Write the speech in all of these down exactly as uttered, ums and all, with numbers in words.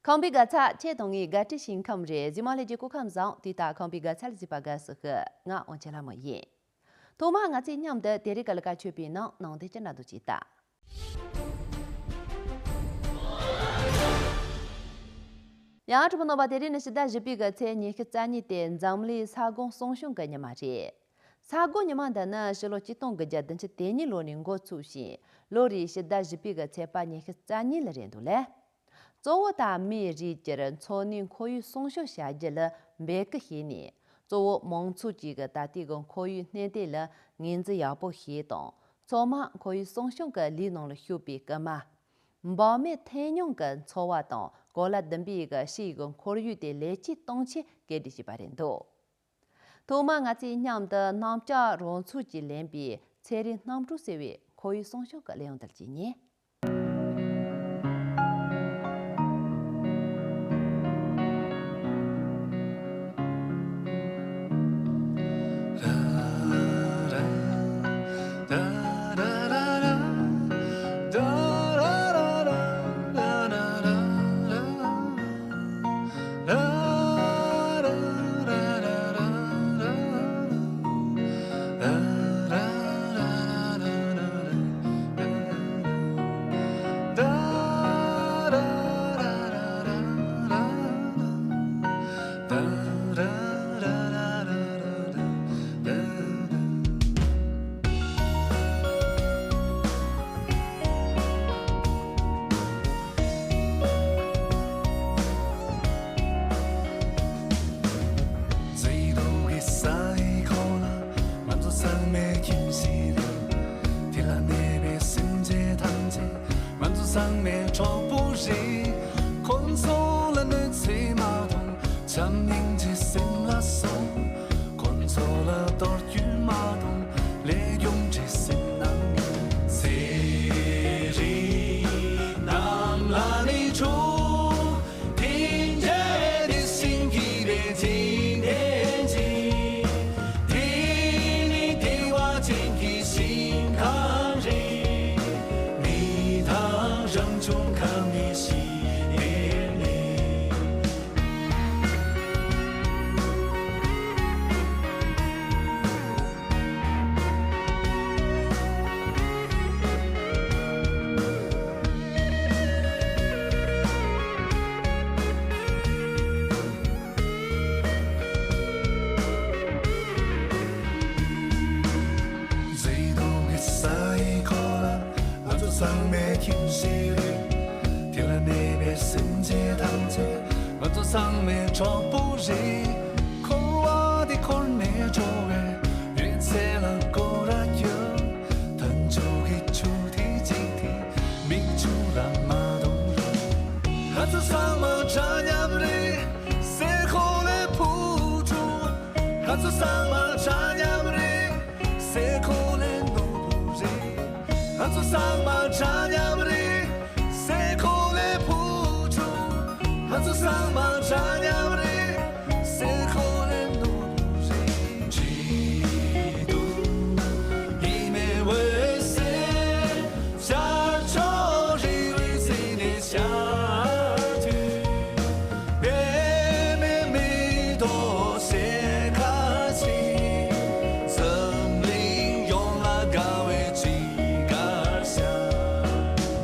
ཁམས་པའི་དགའ་ཚལ་ཁྱེད་དང་ངའི་དགའ་སྤྲོའི་ཞིང་ཁམས་རེད། གཟིགས་མ་ལྷན་རྒྱས་སྐུ་ཁམས་བཟང་། དུས་ལྟར་ཁམས་པའི་དགའ་ཚལ་གཟིགས་པར་དགའ་བསུ་ཞུ། ང་དབང་ཆེན་ལྷ་མོ་ཡིན། ཐོག་མར་ང་ཚོས་མཉམ་དུ་དེ་རིང་གི་ལས་ཀ་ཆོད་པའི་ནང་ནང་དོན་སྤྱི་འགྲོ་འདུག་ཅིག་ལྟ། ཡང་གྲོགས་པོ་རྣམ་པ། དེ་རིང་ནི་ཕྱི་ཟླ་བཞི་པའི་གི་ཚེས་ཉི་ཤུ་རྩ་གཉིས་ཏེ་འཛམ་གླིང་ས་སྒོམ་སྲུང་སྐྱོང་གི་ཉི་མ་རེད། ས་སྒོམ་ཉི་མ་འདི་ནི་ཕྱི་ལོ་ཆིག་སྟོང་དགུ་བརྒྱ་བདུན་ཅུ་དོན་གཉིས་ལོ་ནས་འགོ་ཚུགས་ཤིང་། ལོ་རེའི་ཕྱི་ཟླ་བཞི་པའི་གི་ཚེས་པ་ཉི་ཤུ་རྩ་གཉིས་ལ་རེད་འདུག་ལ། གཙོ་བོ་ད་མིའི་རིགས་ཀྱི་འཚོ་གནས་ཁོར་ཡུག་སྲུང་སྐྱོང་བྱ་རྒྱུ་ལ་འབད་བསྐུལ་བྱས་ནས། གཙོ་བོ་མང་ཚོགས་ཀྱི་གི་ད་ལྟའི་གི་ཁོར་ཡུག་གནས་སྟངས་ལ་ངོས་འཛིན་ཡག་པོ་བྱས་དང་། ཚང་མ་ཁོར་ཡུག་སྲུང་སྐྱོང་གི་ལས་ནང་ལ་ཞུགས་པའི་སྐུལ་མ། འབད་མེད་ཐོན་མྱོང་གི་འཚོ་བ་དང་གོ་ལ་བདུན་པའི་གི་ཕྱིའི་གི་ཁོར་ཡུག་དེ་ལེགས་བཅོས་གཏོང་ཆེད་གྲ་སྒྲིག་བྱས་པ་རེད་འདུག། ཐོག་མར་ང་ཚོས་མཉམ་དུ་གནམ་ལྕགས་རོལ་མཚོ་གིས་ལེན་པའི་ཚེ་རིང་གནམ་གྲུ་ཟེར་བའི་ཁོར་ཡུག་སྲུང་སྐྱོང་གི་ལས་རིམ་འདིར་གྱེས་ནས། ང་ཚོ་ཚང་མའི་གྲོགས་པོ་རེད། ཁོང་ཚོ་ལ་གནོད་འཚེ་མ་གཏོང་། བྱམས་སྙིང་རྗེ་སེམས་ལ་སོང་། ཁོང་ཚོ་ལ་གཏོར་སྐྱོན་མ་གཏོང་། ལས་སྐྱོང་བྱེད་སེམས་ནང་ནས། ཚེ་རིང་གནམ་ལ་ནི་འགྲོ། དེ་འདྲ་དེ་བཞིན་གྱི་རེ་འདུན་ལྡན་ཅིང་། དེ་ནི་བདེ་བ་ཅན་གྱི་ཞིང་ཁམས་རེད། མི་དང་རང་བྱུང་ཁམས་ནི་ཞི་བདེ་ལས། མཛེས་སྡུག་གི་ས་ཡི་འཁོར་ལ། ང་ཚོ་ཚང་མའི་ཁྱིམ་གཞིས་རེད། དེ་ལ་གནས་པའི་སེམས་ཅན་ཐམས་ཅད། ང་ཚོ་ཚང་མའི་གྲོགས་པོ་རེད། འཁོར་བ་འདི་འཁོར་ནས་འགྲོ་བའི་ཡུན་ཚད་ལ་སྐོར་ར་རྒྱག། མཐའ་མཇུག་གི་མཇུག་དེ་གཅིག་དེ་མིག་ཆུ་རང་མ་གཏོང་རོགས། ང་ཚོ་ཚང་མ་འདྲ་མཉམ་རེད། སའི་གོ་ལའི་ཕུ་ཁྲུང་། ང་ཚོ་ཚང་མ་འདྲ་མཉམ་རེད། སའི་གོ་ལའི་ནོར་བུ་རེད། ང་ཚོ་ཚང་མ་འདྲ་མཉམ་རེད། སའི་གོ་ལའི་ཕུ་ཁྲུང་། ང་ཚོ་ཚང་མ་འདྲ་མཉམ་རེད། སའི་གོ་ལའི་ནོར་བུ་རེད། འདྲེ་གདུག་ཉི་མའི་འོད་ཟེར། ཤར་ཕྱོགས་རི་བོའི་རྩེ་ནས་ཤར་དུས། པད་མའི་མེ་ཏོག་སེར་ཁ་ཅིག་འཛམ་གླིང་ཡོངས་ལ་དགའ་བའི་དཔྱིད་ཀར་ཤར།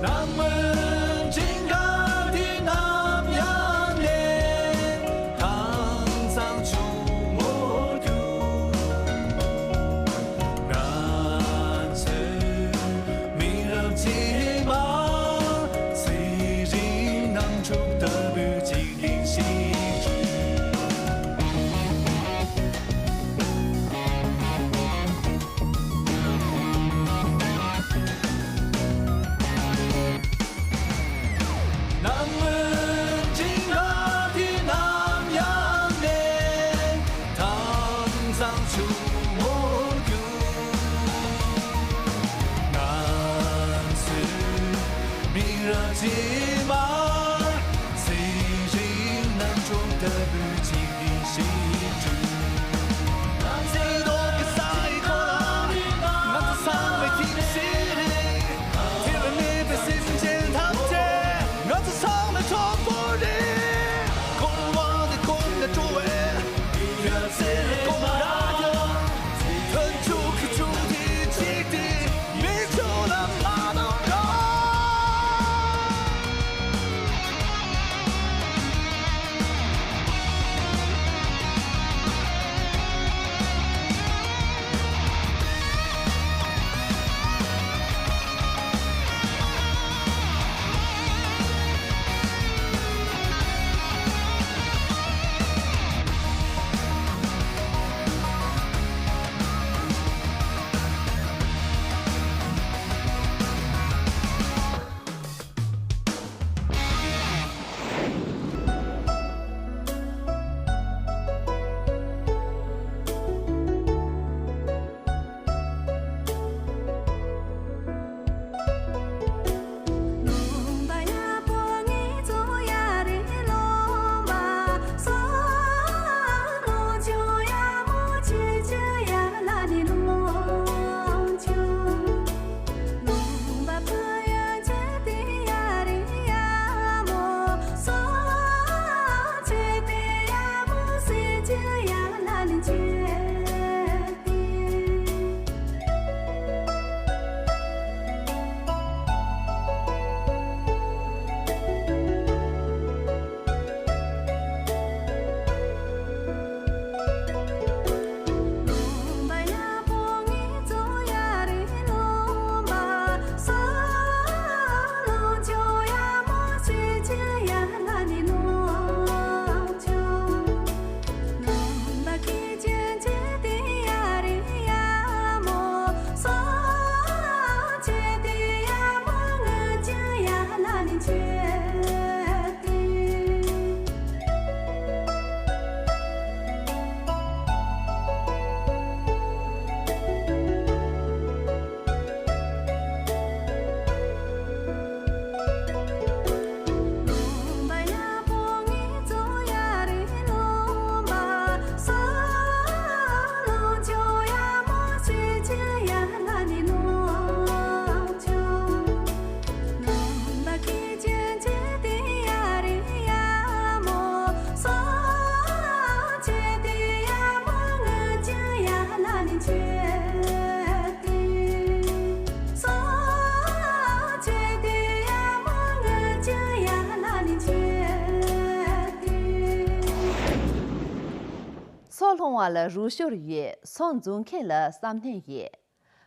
སོ་སློང་བ་ལ་རོགས་སྐྱོར་ཡོད། སོ་འཛུགས་མཁན་ལ་བསམ་ནན་ཡོད།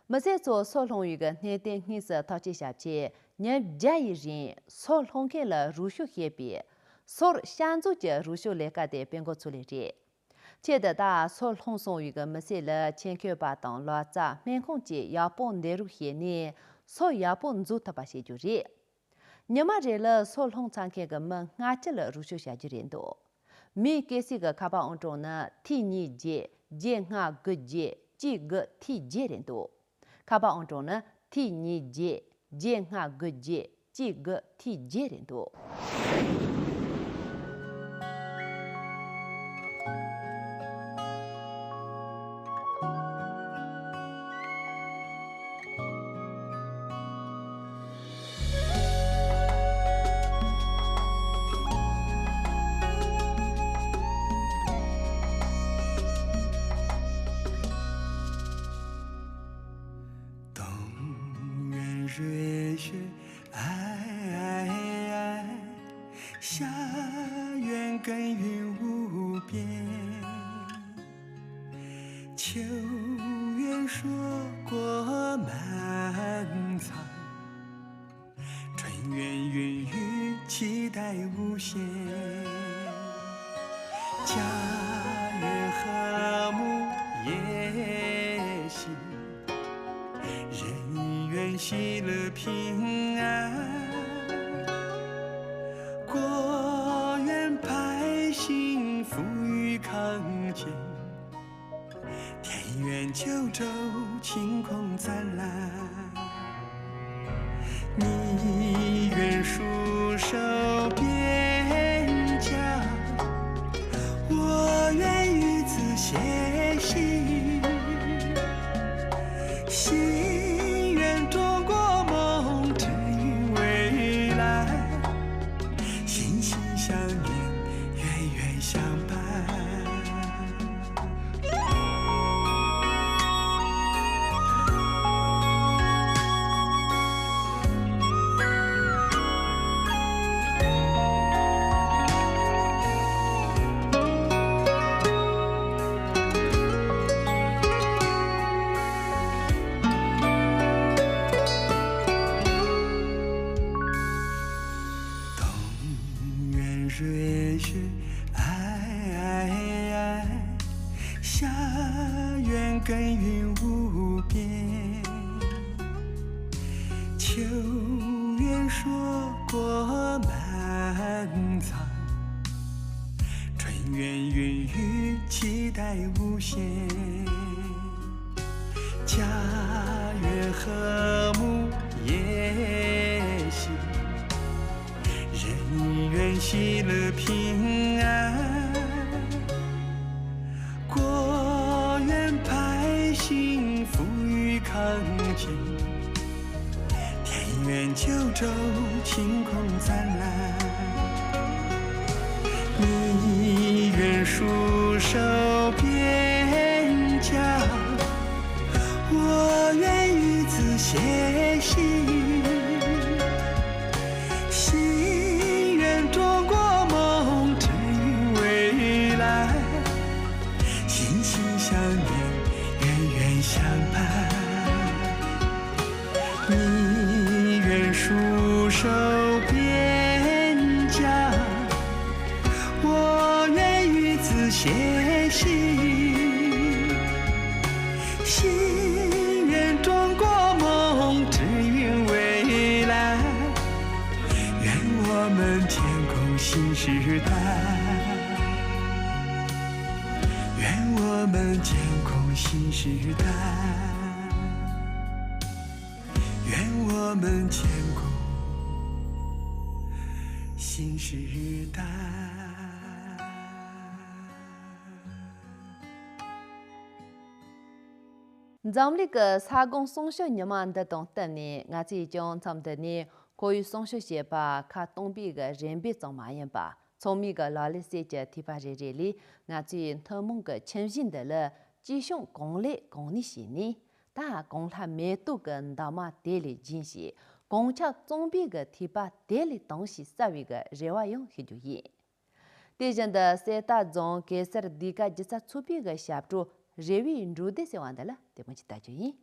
མི་སེར་ཚོ་སོ་སློང་བའི་གི་གནས་སྟངས་དངོས་སུ་ཐག་གཅོད་བྱ་ཆེད་ཉིན་བརྒྱ་ཡི་རིང་སོ་སློང་མཁན་ལ་རོགས་སྐྱོར་བྱེད་པའི་སོར་བཤམས་མཛོད་ཀྱི་རོགས་སྐྱོར་ལས་ཀ་དེ་སྤེལ་འགོ་ཚུགས་ལེ་རེད། ཆེད་དུ་ད་སོ་སློང་སོང་བའི་གི་མི་སེར་ལ་ཁྱད་མཁས་པ་དང་ལོ་ཙཱ་སྨན་ཁང་བཅས་ཡག་པོ་འདེམས་རོགས་བྱས་ནས་སོ་ཡག་པོ་འཛུགས་ཐུབ་པ་བྱེད་རྒྱུ་རེད། ཉི་མ་རེ་ལ་སོ་སློང་ཚར་མཁན་གྱི་མི་ལྔ་བཅུ་ལ་རོགས་སྐྱོར་བྱ་རྒྱུ་རེད་འདུག་མིའི་སྐྱེ་སྲིད་ཀྱི་ཁ་པར་ཨང་གྲངས་ནི་ཐིག་གཉིས་བརྒྱད་བརྒྱད་ལྔ་དགུ་བརྒྱད་གཅིག་དགུ་ཐིག་བརྒྱད་རེད་འདུག་ཁ་པར་ཨང་གྲངས་ནི་ཐིག་གཉིས་བརྒྱད་བརྒྱད་ལྔ་དགུ་བརྒྱད་གཅིག་དགུ་ཐིག་བརྒྱད་རེད་འདུག东园瑞雪皑皑，下园耕耘无边。 秋月硕果满仓，春园孕育期待无限。家园和睦也兴，人愿喜乐平安。国愿百姓富裕康健。 田园九州晴空灿烂，你愿戍守边疆，我愿与子偕行。心愿中国梦，指引未来，心心相印， 远远相伴。东园瑞雪皑皑，下园耕耘无边。秋月硕果满仓，春园孕育期待无限。 家园和睦也兴，人愿喜乐平安。国愿百姓富裕康健，田园九州晴空灿烂。你愿戍守边疆， 我愿与子偕行，心愿中国梦，指引未来，心心相印，远远相伴。你愿戍守边疆， 我愿与子偕行，心愿中国梦，指引未来。愿我们建构新时代，愿我们建构新时代。 愿我们建构新时代。 འཛམ་གླིང་གི་ས་སྒོམ་གསུང་ཆོས་ཉི་མ་འདི་དང་བསྟུན་ནས། ང་ཚོས་ཀྱང་མཚམས་འདི་ནས་ཁོར་ཡུག་སྲུང་སྐྱོབ་བྱེད་པ་ཁག་སྟོང་པའི་གི་རེ་འབོད་ཙམ་མ་ཡིན་པ། ཚང་མས་གི་ལག་ལེན་བྱེད་ཀྱི་ཐིགས་པ་རེ་རེ་ལས། ང་ཚོའི་ཐུན་མོང་གི་ཁྱིམ་གཞིས་འདི་ལ་གཅེས་སྐྱོང་གང་ལེགས་གང་ནུས་བྱས་ནས། ད་གངས་ལྷ་མེ་ཏོག་གི་འདབ་མ་དེ་ལས་རྒྱུན་བཞིན། གངས་ཆགས་གཙང་པོའི་གི་ཐིགས་པ་དེ་ལས་དྭངས་ཤིང་གསལ་བའི་གི་རེ་བ་ཡང་ཞུ་རྒྱུ་ཡིན། དེ་བཞིན་དུ་གསེར་རྟ་རྫོང་གེ་སར་ཟློས་གར་སྒྱུ་རྩལ་ཚོགས་པའི་གི་ཞབས་བྲོ་རེ་བའི་འབྲོག་སྡེ་ཟེར་བ་འདི་ལ་དེ་མོ་ཅིག་ལྟ་རྒྱུ་ཡིན།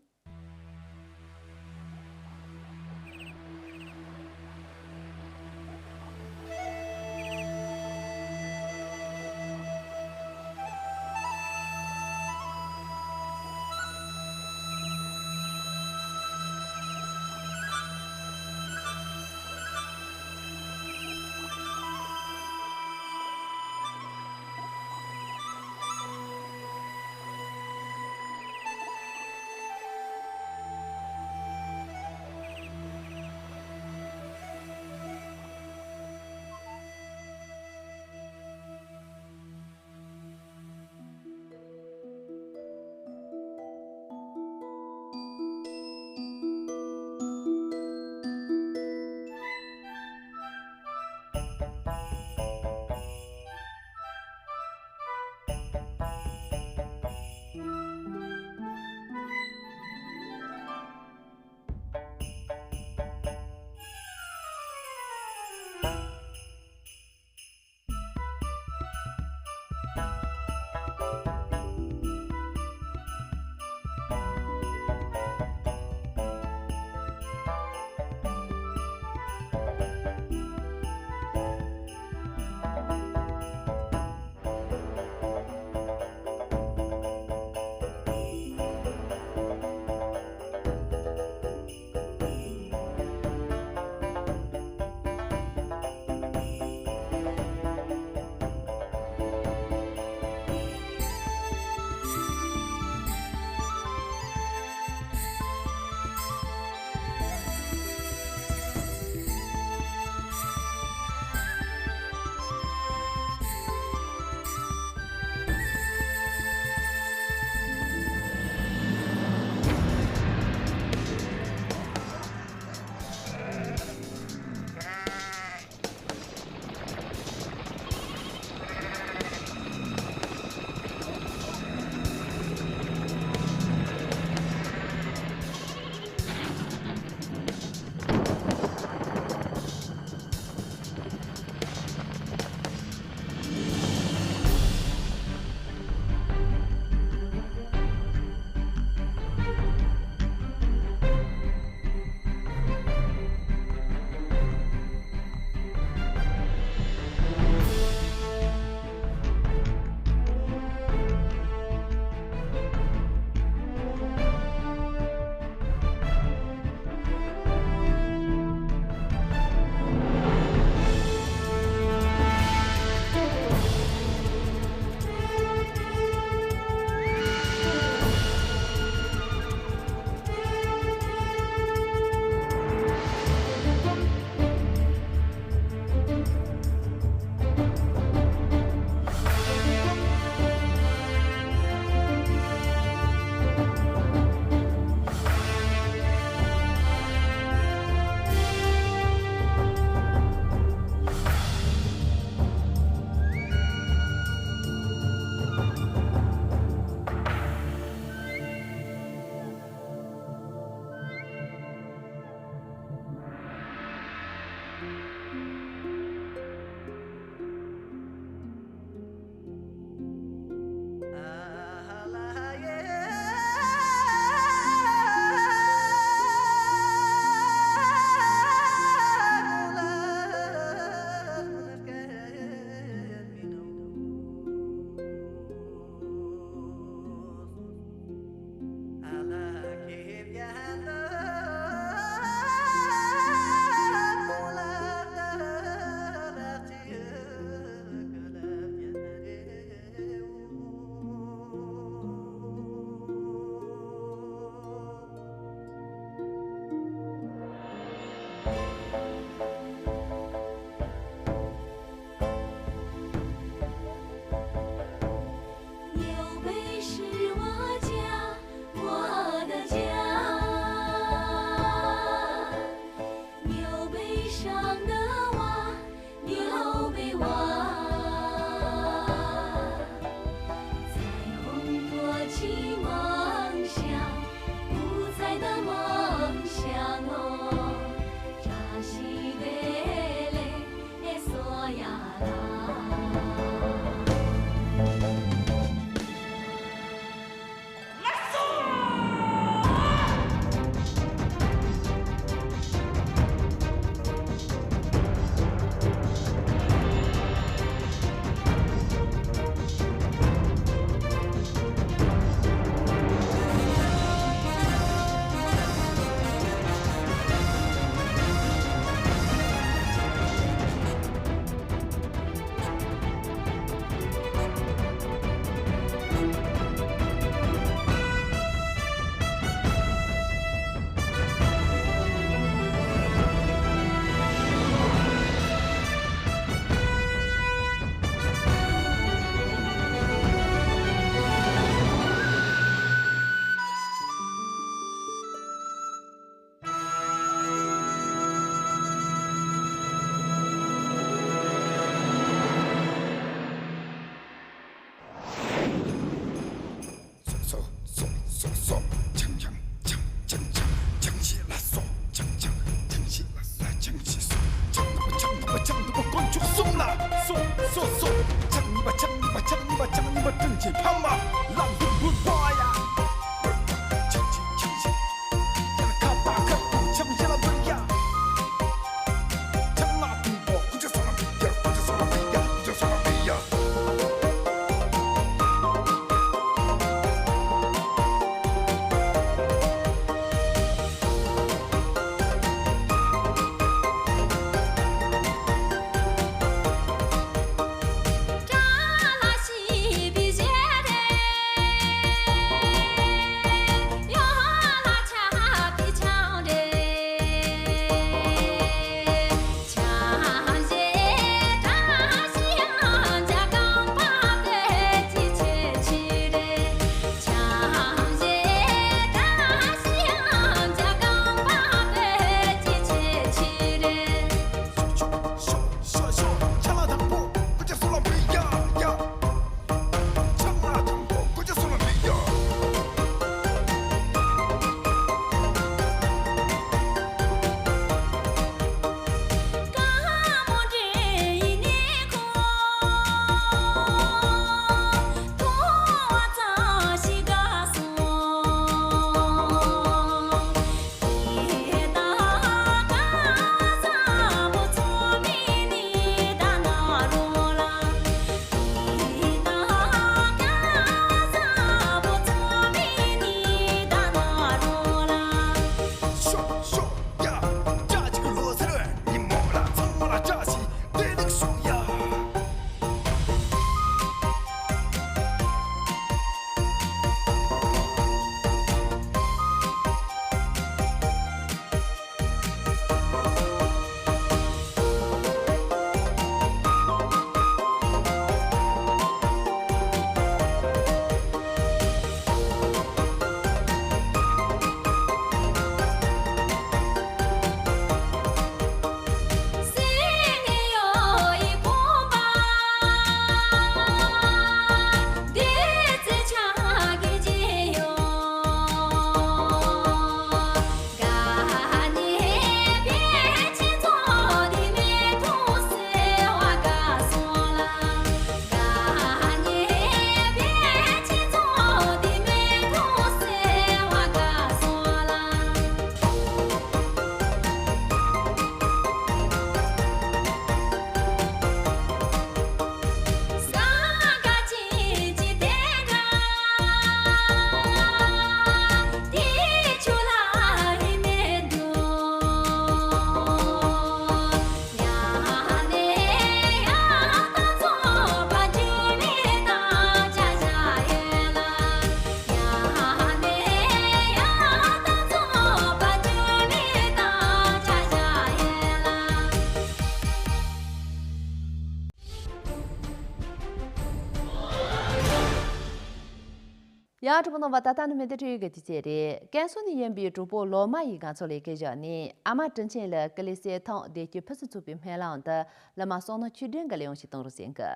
ཡང་གྲུབ་པ་ནང་བ་ད་ལྟ་ནི་མི་སྡེ་ཁྲིའི་གི་དུས་ཚོད་རེད། ཀན་སུའུ་ནས་ཡིན་པའི་གྲོགས་པོ་ལོ་མ་ཡིས་ང་ཚོ་ལ་ཡི་གེ་བཞག་ནས། ཨ་མ་དྲིན་ཆེན་ལ་ཀི་ལི་སེ་ཐང་བདེ་སྐྱིད་ཕུན་སུམ་ཚོགས་པའི་སྨོན་ལམ་དུ་བླ་མ་བསོད་ནམས་ཆོས་སྒྲོན་གྱི་ལས་ཡོང་ཞིག་གཏོང་རོགས་ཟེར་གི།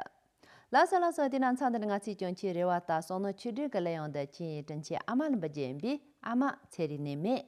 ལགས་སོ་ལགས་སོ། དེ་ན་མཚམས་འདི་ནས་ང་ཚོའི་སྐྱོན་ཆེ་རེ་བ་ལྟར་བསོད་ནམས་ཆོས་སྒྲོན་གྱི་ལས་ཡོང་འདི་ཁྱེད་དྲིན་ཆེན་ཨ་མ་ལ་འབུལ་རྒྱུ་ཡིན་པས། ཨ་མ་ཚེ་རིང་ནད་མེད།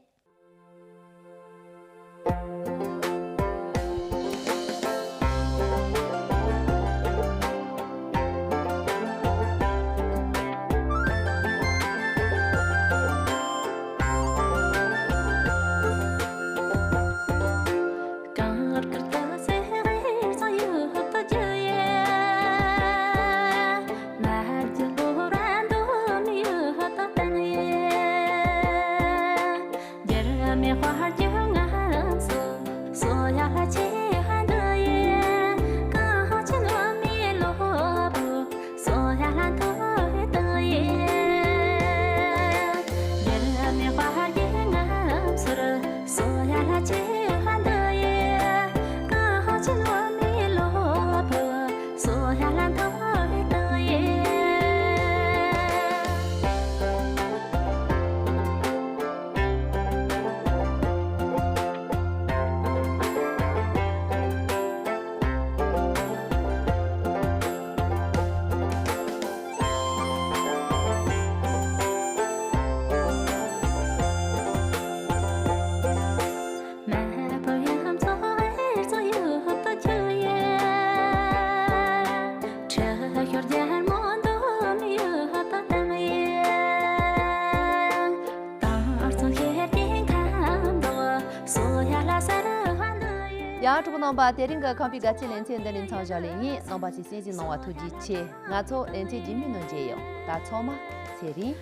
གྲོགས་པོ་རྣམ་པ། དེ་རིང་གི་ཁམས་པའི་དགའ་སྐྱིད་ལེ་ཚན་འདི་ནས་མཚམས་བཞག་ལེ་ཡིན། རྣམ་པ་ཚོས་གསན་གཟིགས་གནང་བ་ཐུགས་རྗེ་ཆེ། ང་ཚོ་ལེ་ཚན་རྗེས་མའི་ནང་མཇལ་ཡོང་། ད་ཚང་མ་ཚེ་རིང་།